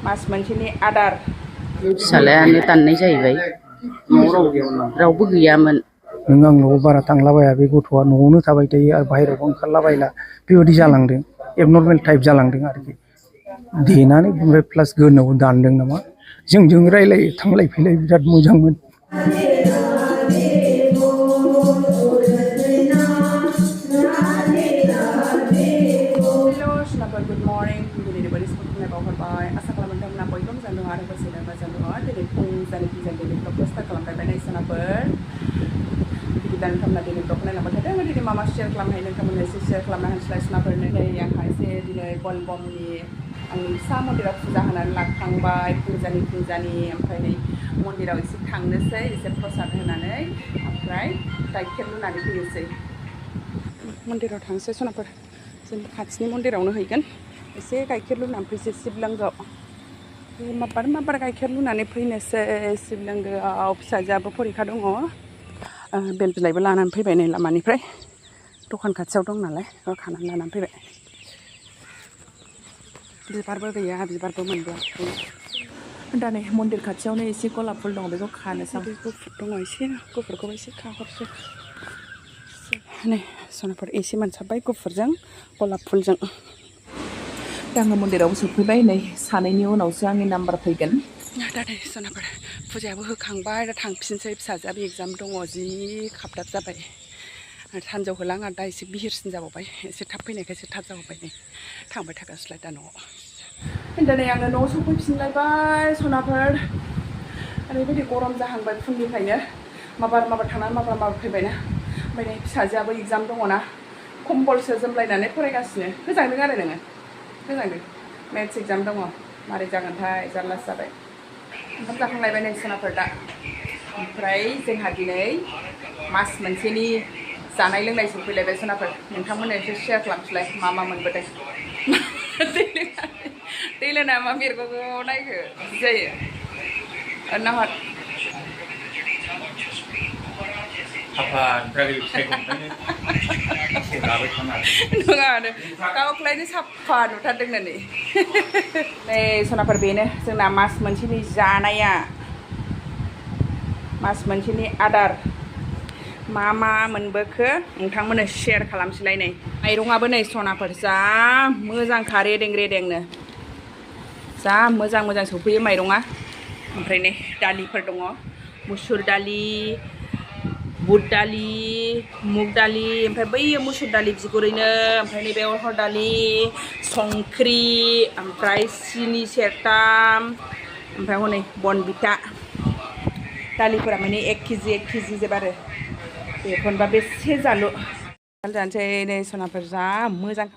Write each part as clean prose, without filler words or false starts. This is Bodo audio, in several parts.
मास मोनसेनि आदार फिसालायानो दाननाय जाहैबाय रावबो गैयामोन नों आं न'आव बारा थांलाबाया बे गथ'आ न'आवनो थाबाय थायो आरो बाहेरायावबो ओंखारलाबायला बेबायदि जालांदों एबनर्मेल टाइप जालांदों आरोखि देनानै ओमफ्राय प्लास गोदोनायाव दानदों नामा जोंजों रायलायो थांलाय फैलाय बिराद मोजांमोन गुड मर्निं दिनै बोरै सफैनाय बावहरबाय आसा खालामो नोंथांमोना बयबो मोजां दङ आरो बोसोरनो मोजां दङ दिनै फुंजानि दिनै ब्लगखौ स्टार्ट खालामबाय नायसोनाफोर बिदिब्ला नोंथांमोना दिनै ब्लगखौ नायलांबाय थादों दिनै मा शेयार खालामनो नोंथांमोननो एसे शेयार खालामना होनसैलाय सोनाफोरनो नै आंहा एसे दिनै गलबमनि आंनि फिसा मन्दिराव फुजा होनानै लाखांबाय फुंजानि ओमफ्राय नै मन्दिराव एसे थांनोसै एसे प्रसाद होनानै ओमफ्राय गाइखेर लुनानै फैनोसै मन्दिराव थांसै सनाफोर जों खाथिनि मन्दिरावनो हैगोन एसे गाइखेर लुनानै फैसै शिबलंगोआव माबार गाइखेर लुनानै फैनोसै शिबलंगोआव फिसाजोआबो फरिखा दङ बेल बिलाइबो लानानै फैबाय नै लामानिफ्राय दखान खाथियाव दं नालाय खानानै लानानै फैबाय बिबारबो गैया बिबारबो मोनबोआखै दा नै मन्दिर खाथियावनो एसे गलाप फुल दङ बेखौ खानोसै गुफुर दङ एसे गुफुरखौबो एसे खाहरसै नै सनाफोर एसे मोनसाबबाय गुफुरजों गलाप फुलजों दा आङो मन्दिरावबो सफैबाय नै सानैनि उनावसो आंनि नाम्बार फैगोन दा नै सनाफोर फुजायाबो होखांबाय दा थांफिनसै फिसाजोआबो एग्जाम दङ जि खाबदाब जाबाय सानजौहोलां आरो दा एसे बिहिरसिन जाबावबाय एसे थाब फैनायखायसो थाब जाबावबाय नै थांबाय थागासिनो दा न'आव दा नै आङो न'आव सफैफिनलायबाय सनाफोर ओरैबायदि गरम जाहांबाय फुंनिफ्रायनो माबार थांनानै माबार फैबायना ओमफ्राय नै फिसाजोआबो एग्जाम दङना कम्बलसो जोमलायनानै फरायगासिनो गोजांदों आरो नोङो गोजांदों मेथ्स एग्जाम दङ मारै जागोनथाय जारलासो जाबाय ओंखाम जाखांलायबाय नै सनाफोर दा ओमफ्राय जोंहा दिनै मास मोनसेनि जानाय लोंनाय सफैलायबाय सनाफोर नोंथांमोननो एसे शेयार खालामसैलाय मा मोनबोदों दै लोंना मा बेरग'गौ नायखो बिदि जायो नाहर नङा गावखौलायनो साफा नुथारदों नै सनाफोर बेनो जोंना मास मोनसेनि जानाया मास मोनसेनि आदार मा मोनबोखो नोंथांमोननो शेयार खालामसैलाय नै माइरंआबो नै सनाफोर जा मोजांखा रेदेंनो जा मोजां सफैयो माइरङा ओमफ्राय नै दालिफोर दङ मुसुर दालि बुट दालि मुग दालि ओमफ्राय बैयो मुसुर दालि बिगुरैनो ओमफ्राय नैबे अरहर दालि संख्रि ओमफ्राय सिनि सेरथाम ओमफ्राय हनै बनबिटा दालिफोरा माने 1 केजि जोब आरो बेखौनोबा बेसे जालु जानोसै नै सनाफोर जा मोजां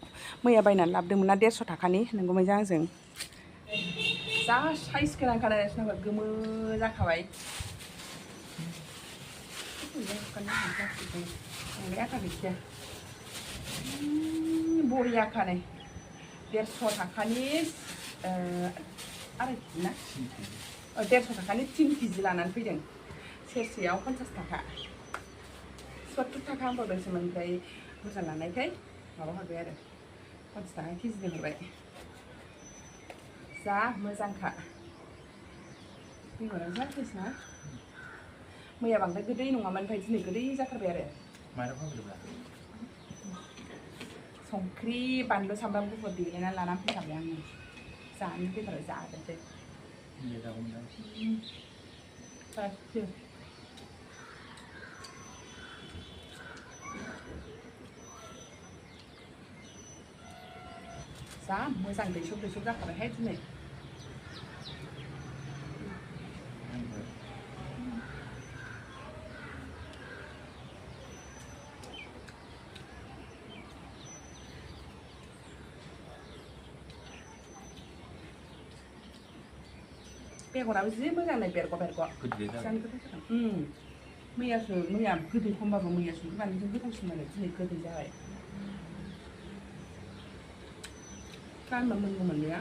मैया बायनानै लाबोदोंमोन ना 150 थाखानि नोंगौ मोजां आंजों जा साइज गोनांखानाय सनाफोर गोमो जाखाबाय बरियाखा नै 150 थाखानि आराय केजि ना 150 थाखानि 3 केजि लानानै फैदों सेरसेयाव 50 थाखा 70 थाखा होनबावदोंसोमोन ओमफ्राय बुरजा लानायखाय माबा हरबाय आरो 50 थाखा केजिनि हरबाय जा मोजांखा मैया बांद्राय गोदै नङामोन ओमफ्राय दिनै गोदै जाथारबाय आरो संख्रि बानलु सामब्राम गुफुर देग्लिना लानानै फैखाबाय आङो जानो फैथारबाय जादोंसै जा मोजां दैसब जाखाबायहाय दिनै बेगराबो जि मोजां नै बेरग' जानो गोथाव जादों मैया गोदै खमबाबो मैया संख्रि बानलुजों गोथावसिन आरो दिनै गोदै जाबाय गानबा मोनगौमोन बेया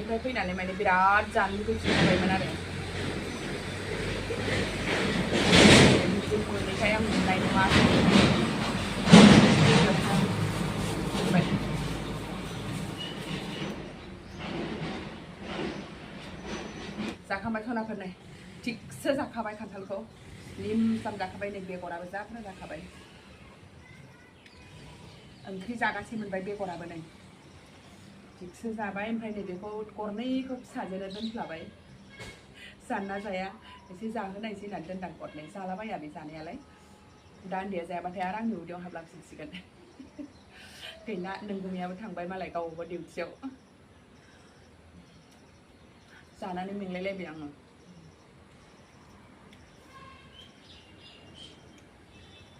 स्कुलनिफ्राय फैनानै माने बिराद जानो लुगैफिनबायमोन आरो मोनैखाय आं मोननाय नङा जाखांबाय खनाफोर नै थिगसो जाखाबाय खान्थालखौ लिम साम जाखाबाय नै बेगराबो जा बुरजा जाखाबाय ओंख्रि जागासे मोनबाय बेगराबो नै थिगसो जाबाय ओमफ्राय नै बेखौ गरनैखौ फिसाजोनो दोनफ्लाबाय जानना जाया एसे जाहोनायसै होननानै दोनदां गरनै जालाबाया बे जानायालाय दा उन्दैया जायाबाथाय आरो आंनि उदैयाव हाबलांफिनसिगोन गैला नोंगुमैयाबो थांबाय मालाय गावबा डिउटियाव जानानै मेंलायलायबाय आङो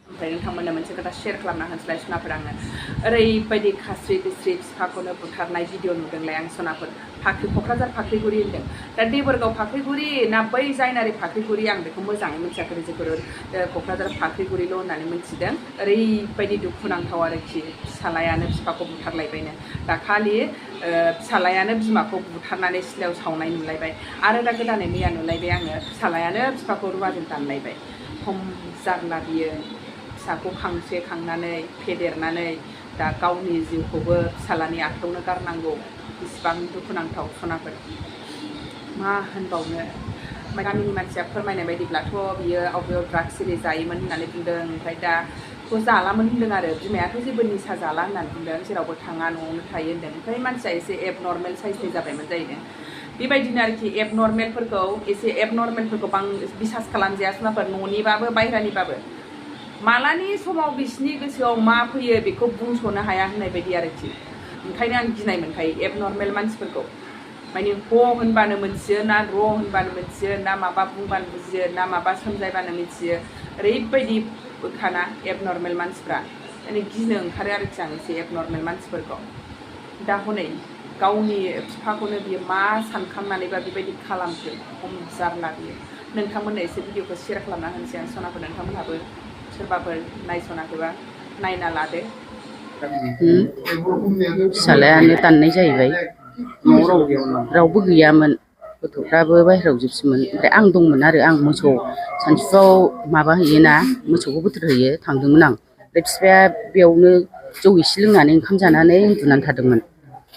ओमफ्राय नोंथांमोननो मोनसे खोथा शेयार खालामना होनोसैलाय सनाफोर आङो ओरैबायदि खास्रि बिस्रि बिफाखौनो बुथारनाय भिडिअ नुदोंलाय आं सनाफोर क'क्राझार फाख्रिगुरि होनदों दा देबोरगाव फाख्रिगुरि ना बै जायनारि फाख्रिगुरि आं बेखौ मोजाङै मिथियाखै जोबोर क'क्राझार फाख्रिगुरिल' होननानै मिथिदों ओरैबायदि दुखुनांथाव आरोखि फिसालायानो बिफाखौ बुथारलायबायनो दाखालि फिसालायानो बिमाखौ बुथारनानै सिथ्लायाव सावनाय नुलायबाय आरो दा गोदानै मैया नुलायबाय आङो फिसालायानो बिफाखौ रुवाजों दानलायबाय खम जारला बियो फिसाखौ खांनानै फेदेरनानै दा गावनि जिउखौबो फिसालानि आखायावनो गारनांगौ बेसेबां दुखुनांथाव सनाफोर मा होनबावनो गामिनि मानसिया फोरमायनाय बायदिब्लाथ' बियो अबेयाव ड्राग्स एरि जायोमोन होननानै बुंदों ओमफ्राय दा बेखौ जालामोन होनदों आरो बिमायाथ' जेबो निसा जाला होननानै बुंदों जेरावबो थाङा न'आवनो थायो होनदों ओमफ्राय मानसिया एसे एबनर्मेल साइसनि जाबायमोन जाहैदों बेबायदिनो आरोखि एबनर्मेलफोरखौ बिसास खालामजाया सनाफोर न'निबाबो बायह्रानिबाबो मालानि समाव बिसिनि गोसोआव मा फैयो बेखौ बुंस'नो हाया होननाय बायदि आरोखि ओंखायनो आं गिनाय मोनखायो एबनर्मेल मानसिफोरखौ माने ह होनबानो मोनथियो ना र होनबानो मोनथियो ना माबा बुंबानो बुजियो ना माबा सोमजायबानो मिथियो ओरैबायदि खाना एबनर्मेल मानसिफ्रा माने गिनो ओंखारो आरोखि आं एसे एबनर्मेल मानसिफोरखौ दा हनै गावनि बिफाखौनो बियो मा सानखांनानैबा बेबायदि खालामखो खम जारला बियो नोंथांमोननो एसे भिडिअखौ शेयार खालामना होनोसै आं सनाफोर नोंथांमोनहाबो सोरबाफोर नायसनाखैबा नायना लादो फिसालायानो दाननाय जाहैबाय रावबो गैयामोन गथ'फ्राबो बाहेरायाव जोबसोमोन ओमफ्राय आं दंमोन आरो आं मोसौ सानसुआव माबा हैयोना मोसौखौ बोथोर होयो थांदोंमोन आं ओमफ्राय बिफाया बेयावनो जौ एसे लोंनानै ओंखाम जानानै उन्दुनानै थादोंमोन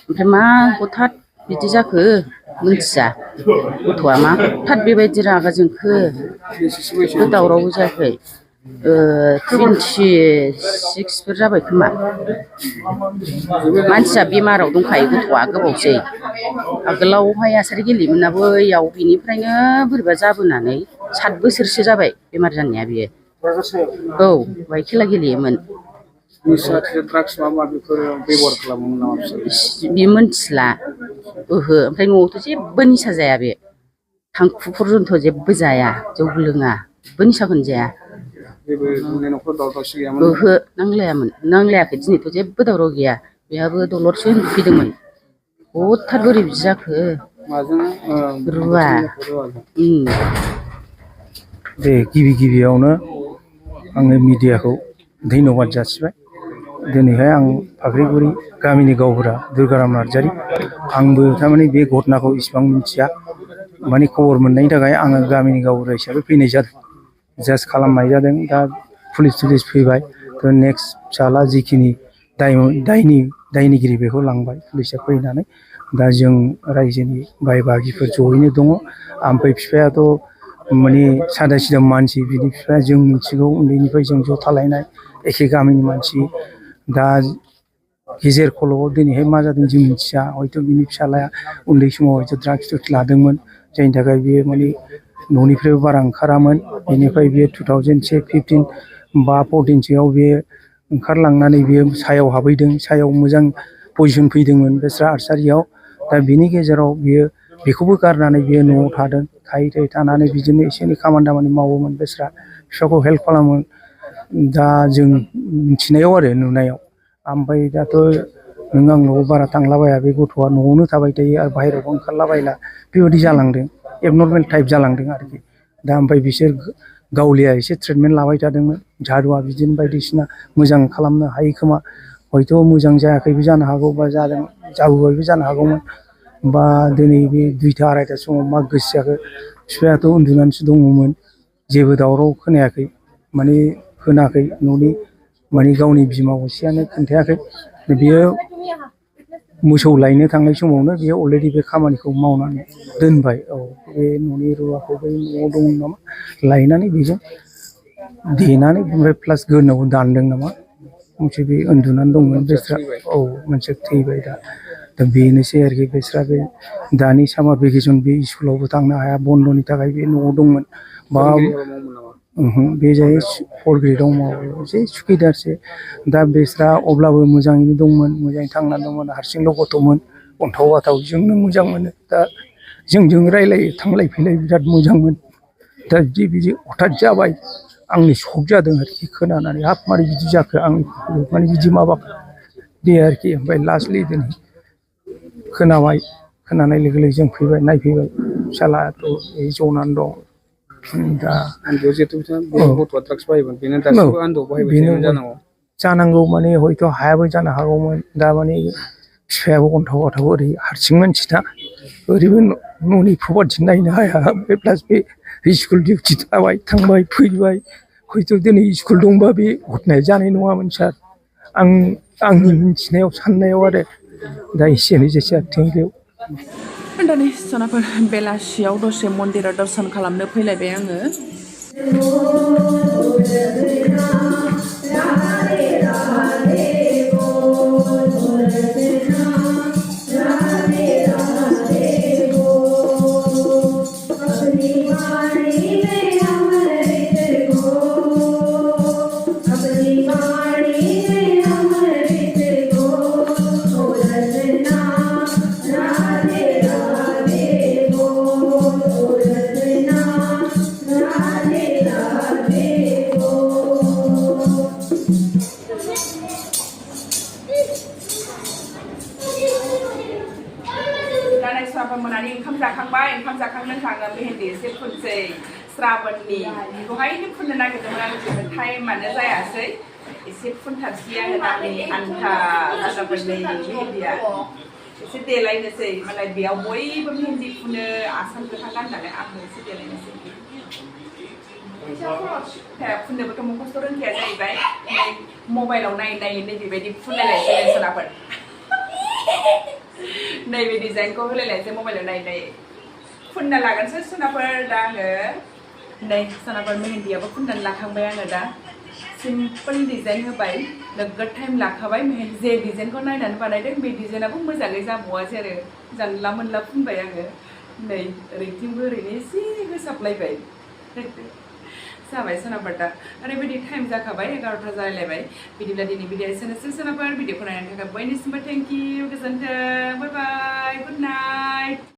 ओमफ्राय मा हथात बिदि जाखो मिथिया गथ'आ मा हथात बेबायदि रागा जोंखो जेबो दावरावबो जायाखै 26फोर जाबाय खोमा मानसिया बेमाराव दंखायो गथ'आ गोबावसै आगोलावहाय आसारि गेलेयोमोनना बैयाव बिनिफ्रायनो बोरैबा जाबोनानै 7 बोसोरसो जाबाय बेमार जानाया बियो औ बाहाय खेला गेलेयोमोन बे मोनथिला ओहो ओमफ्राय न'आवथ' जेबो निसा जाया बे थांखु पर्यन्थ जेबो जाया जौ लोङा जेबो निसाखौनो जाया ओहो नांलायाखै दिनैथ' जेबो दावराव गैया बेहाबो दलरसो उन्दुफैदोंमोन हथात बोरै बिदि जाखो रुवा दे गिबियावनो आङो मिडियाखौ धन्यबाद जासिबाय दिनैहाय आं फाख्रिगुरि गामिनि गावबुरा दुर्गाराम नार्जारि आंबो थारमाने बे घटनाखौ इसिबां मिथिया माने खबर मोननायनि थाखाय आङो गामिनि गावबुरा हिसाबै फैनाय जादों जास्ट खालामनाय जादों दा पुलिस फैबाय थ' नेक्स्ट फिसाला जिखिनि दायनिगिरि बेखौ लांबाय पुलिसा फैनानै दा जों रायजोनि बाय बाहागिफोर जयैनो दङ ओमफ्राय बिफायाथ' माने सादा सिदा मानसि बिनि बिफाया जों मिथिगौ उन्दैनिफ्राय जों ज' थालायनाय एखे गामिनि मानसि दा गेजेर खल'आव दिनैहाय मा जादों जों मिथिया हयथ' बिनि फिसालाया उन्दै समाव हयथ' ड्राग्स लादोंमोन जायनि थाखाय बियो माने न'निफ्रायबो बारा ओंखारामोन बेनिफ्राय बियो 2015 बा 14सोआव बियो ओंखारलांनानै बियो सायाव हाबहैदों सायाव मोजां पजिसन फैदोंमोन बेस्रा आर्सारियाव दा बिनि गेजेराव बियो बेखौबो गारनानै बियो न'आव थादों थायै थानानै बिदिनो एसे एनै खामानि दामानि मावोमोन बेस्रा बिफाखौ हेल्प खालामोमोन दा जों मिथिनायाव आरो नुनायाव ओमफ्राय दाथ' नों आंनाव बारा थांलाबाया बे गथ'आ न'आवनो थाबाय थायो आरो बाहेरायावबो ओंखारलाबायला बेबायदि जालांदों एबनर्मेल टाइप जालांदों आरोखि दा ओमफ्राय बिसोर गावलिया एसे ट्रिटमेन्ट लाबाय थादोंमोन झारुवा बिदिनो बायदिसिना मोजां खालामनो हायो खोमा हयथ' मोजां जायाखैबो जानो हागौ बा जादों जाबोबायबो जानो हागौमोन बा दिनै बे 2टा 2:30 समाव मा गोसो जाखो बिफायाथ' उन्दुनानैसो दङमोन जेबो दावराव खोनायाखै माने होनाखै न'नि माने गावनि बिमा असेयानो खोन्थायाखै बियो मोसौ लायनो थांनाय समावनो बियो अलरेडि बे खामानिखौ मावनानै दोनबाय औ बे न'नि रुवाखौ बै न'आव दं नामा लायनानै बेजों देनानै ओमफ्राय प्लास गोदोनायाव दानदों नामा मोनसे बे उन्दुनानै दंमोन बेस्रा औ मोनसे थैबाय दा बेनोसै आरोखि बेस्रा बे दानि सामार भेकेसन बे स्कुलावबो थांनो हाया बन्द'नि थाखाय बे न'आव दंमोन बा बे जायो 4 ग्रेडआव मावो एसे सुखिदारसो दा बेस्रा अब्लाबो मोजाङैनो दंमोन मोजाङै थांनानै दंमोन हारसिंल' गथ'मोन अन्थाव बाथाव जोंनो मोजां मोनो दा जोंजों रायलायो थांलाय फैलाय बिराद मोजांमोन दा बिदि हथात जाबाय आंनि सक जादों आरोखि खोनानानै हाब मारै बिदि जाखो आं माने बिदि माबाखो बे आरोखि ओमफ्राय लास्टलि दिनै खोनाबाय खोनानाय लोगो लोगो जों फैबाय नायफैबाय फिसालाथ' जनानै दं दा आन्दोआव जिहेतु गथ'आ ड्राग्स बाहायोमोन बेनो दासिमबो आन्दोआव बाहायबाय थायोमोन जानांगौ जानांगौ माने हयथ' हायाबो जानो हागौमोन दा माने बिफायाबो अन्थाव बाथाव ओरै हारसिं मानसिना ओरैबो न'नि प्रपार्टि नायनो हाया बे प्लास बे स्कुल डिउटि थाबाय थांबाय फैबाय हयथ' दिनै स्कुल दंबा बे घटनाया जानाय नङामोन सार आंनि मिथिनायाव साननायाव आरो दा एसेनोसै थेंक इउ दा नै सनाफोर बेलासियाव दसे मन्दिराव दर्शन खालामनो फैलायबाय आङो मोनानि ओंखाम जाखांबाय ओंखाम जाखां लोंखाङो मेहेन्दी एसे फुनसै श्राबननि दहायनो फुननो नागिरदोंमोन आं जेबो टाइमानो जायासै एसे फुनथारसै आङो दानि आन्था श्राबननि मेहेन्दिया एसे देलायनोसै मालाय बेयाव बयबो मेहेन्दी फुनो आसान गोथां गाननानै आंबो एसे देलायनोसै फुननोबोथ' मखस्थ' रोंखाया जाहैबाय मबाइलाव नायै नायै नैबेबायदि फुनलायलायसै सोनाफोर नैबे डिजाइनखौ होलायलायसै मबाइलाव नायै नायै फुनना लागोनसै सोनाफोर दा आङो नै सोनाफोर मेहेन्दियाबो फुननानै लाखांबाय आङो दा सिम्पोल डिजाइन होबाय नोगोद टाइम लाखाबाय जे डिजाइनखौ नायनानै बानायदों बे डिजाइनाबो मोजाङै जाबावासै आरो जानला मोनला फुनबाय आङो नै ओरैथिंबो ओरैनो एसे होसाबलायबाय जाबाय सोनाफोर दा ओरैबायदि टाइम जाखाबाय 11टा जालायलायबाय बिदिब्ला दिनै भिडिअ एसेनोसै सोनाफोर भिडिअखौ नायनायनि थाखाय बयनिसिमबो थेंक इउ गोजोन्थों बाय बाय गुड नाइट